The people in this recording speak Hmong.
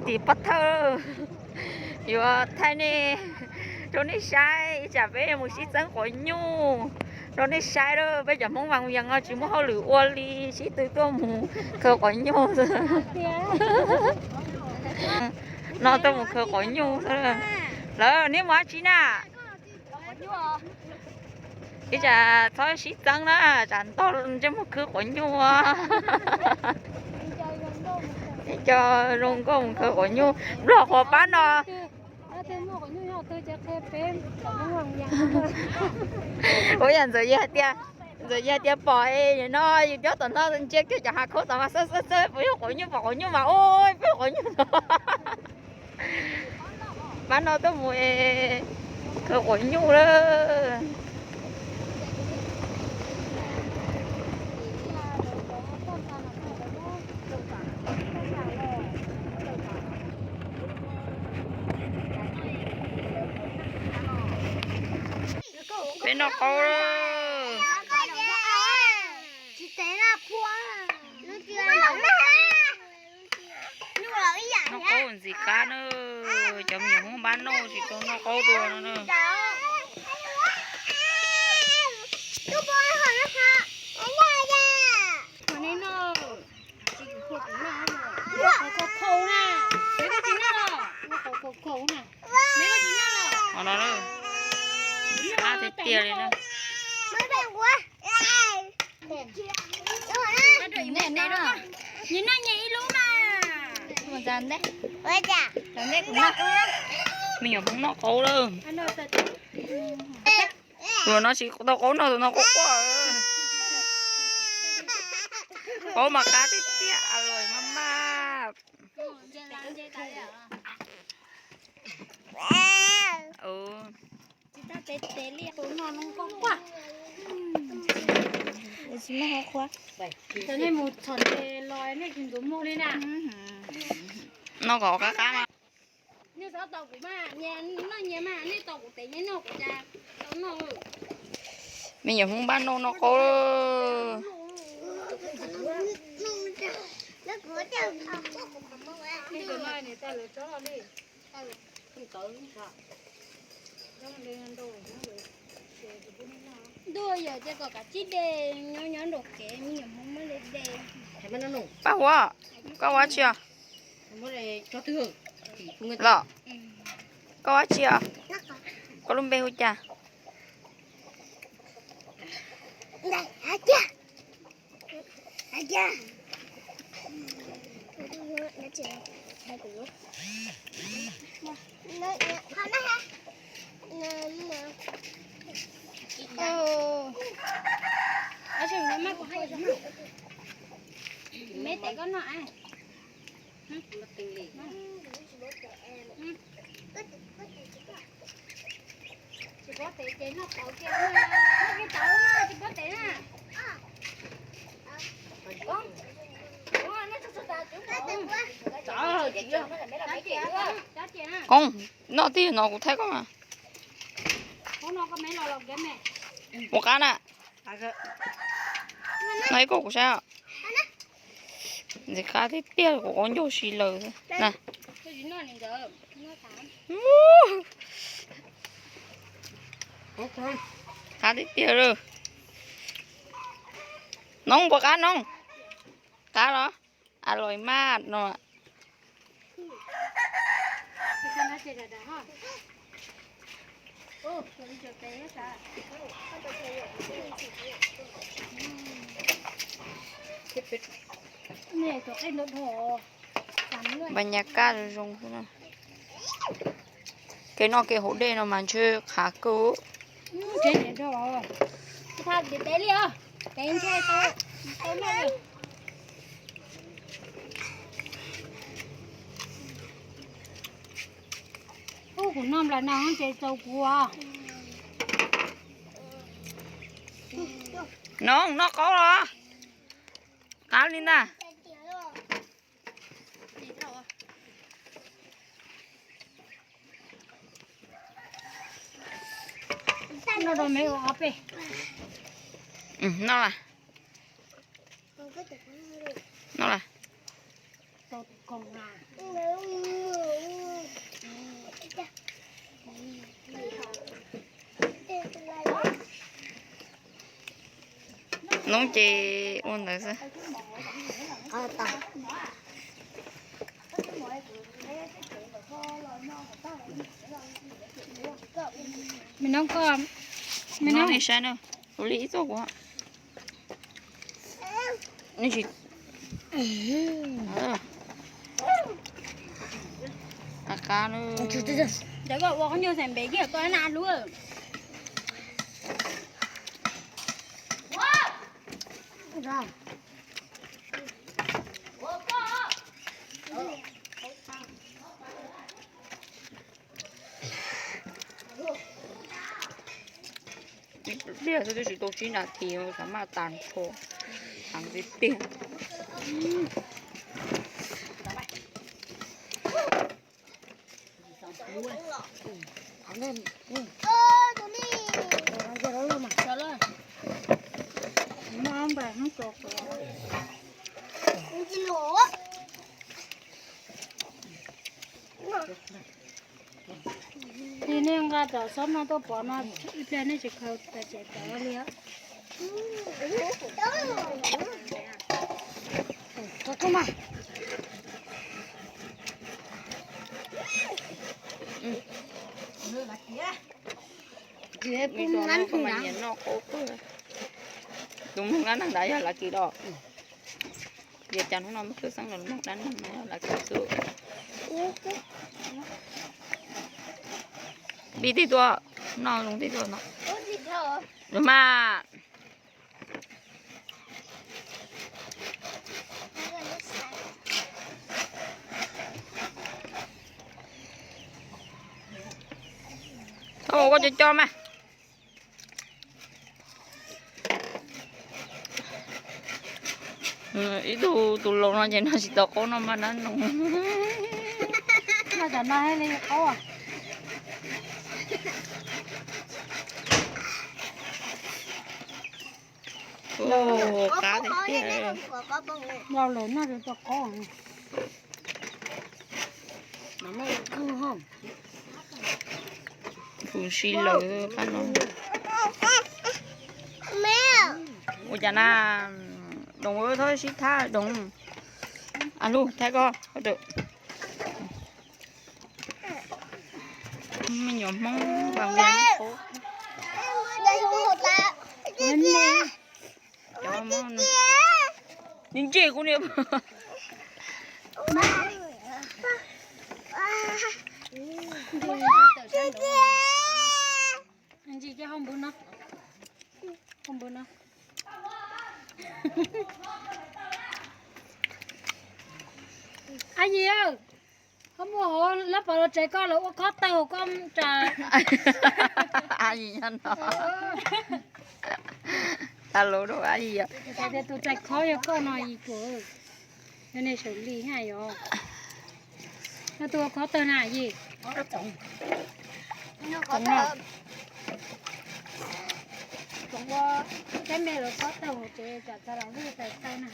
Tim pov thawj yuav thaij nej, rau nej saib, ib tsam peb mus sib txeeb quav nyuj rau nej saib lawm. Peb cov Hmoob Vaj Yees no tsis muaj hauj lwm ua li, sib tw tuaj mus khaws quav nyuj xwb. No tuaj mus khaws quav nyuj xwb. Lawv, neb mus dab tsi na? Ib tsam txhob sib txeeb na, tsam ntog ntsej muag khwb quav nyuj. Ib co zoo nkauj mus khaws quav nyuj, nplog qhuav pab no. Ua yam Ntxawm Yig hais tias, Ntxawm Yig hais tias pom no yus nyob tom no ntsia kiag cov hav khaub tom mas xawb xawb xawb puas yog quav nyuj, pom quav nyuj mas ua puas yog quav nyuj no. Pab no tuaj mus es khaws quav nyuj lawm. Peb noj qaub lawm. Noj qaub ntxim qab na, cov me nyuam Hmoob npab noj tsis tau noj qaub dua no na. Qab tiag tiag li na. Noj nyias ib lub mas. Me nyuam Hmoob noj qaub lawm. Tus no tsis tau qaub no, tus no quaj quaj. Qaub mas qab tiag tiag, a lais maj maj. Nej mus txhom tes los nej tsis ntxuav muag li na. Noj kom qab qab mas. Nej txhob tos kuv mas, nyias noj nyias mas, nej tos kuv tes nej noj kuv cas tau noj. Me nyuam Hmoob npab noj noj qaub. Ntuj, yog tias kom kav tsij de nyob nyob nraum kev, me nyuam Hmoob muab de de. Paj Huab, koj ua tsi os? Los, koj ua tsi os? Koj lub npe hu cas? Me tes koj noj. Tsis paub tes ces noj tauv kiag, noj kiag tauv na, tsis paub tes na. Koob, noj tib no kuv thaij koj mas. Ua qab na. Noj ib koj kuv saib. Ntxim qab tiag tiag, kuv qaub ncauj si lawm na. Qab tiag tiag lawm. Noog puas qab noog? Qab los? A lais maj no. Npaj nyas kaj zoo zoo xwb na. Kev noj kev haus dej no mas ntshe qab kawg. Ub, kuv noj nplai no ces txaus kuv. Noog, noj qaub los? Qab li ntag. Noj los? Noj los? Noob ces ua ntawd xwb. Me noob koj, me noob, nej saib na, ua li ib txoj kuv. Nej tsis, a qab na. Cov koj ua qhov nyuag xeem npem kiag koj na hlub. Ib pliag xwb twb tsis tau tsib nas this xav maj tas nrho, heev tiag tiag. Li nej nqa cov xob no tuaj pov no, ib pliag nej tsis khaws tas ces pov li. Tus mloog dab neeg ntawd yog Lav Kis los? Yog cas hnub no muaj cwj xeeb los mloog dab neeg no yog Lav Kis xwb. Npib tij tuaj, noj zoo tij tuaj no. Mas thaub koj cov cov mas. Ib tug tus laus no ces noj tsis tau qaub no mas nab no. Noj cov no thiaj li qaub. Qab tiag tiag. Laus lawm noj tsis tau qaub. Hu si lawm qab no. Ua cas na, Doos, thaub sib thab Doos. A lub thab koj. Me nyuam Hmoob nqa nqa qub. Ntse kuv niam. Ntsis cov hauv npus no, hauv npus no. Ab yis, koj muaj hauv lab pas los tsev koj los ua khob tawg hauv koj ras. Ab yis nyob no. Tas lus rau ab yis. Tias tus rais khob yog koj no yis kuv. Yog nej sawv li haj yog. Yog tus ua khob tawg na yis. Tsoom no. Tsoom ua kab me los khob tawg hauv tsev tsam tas los lub rais tawg na.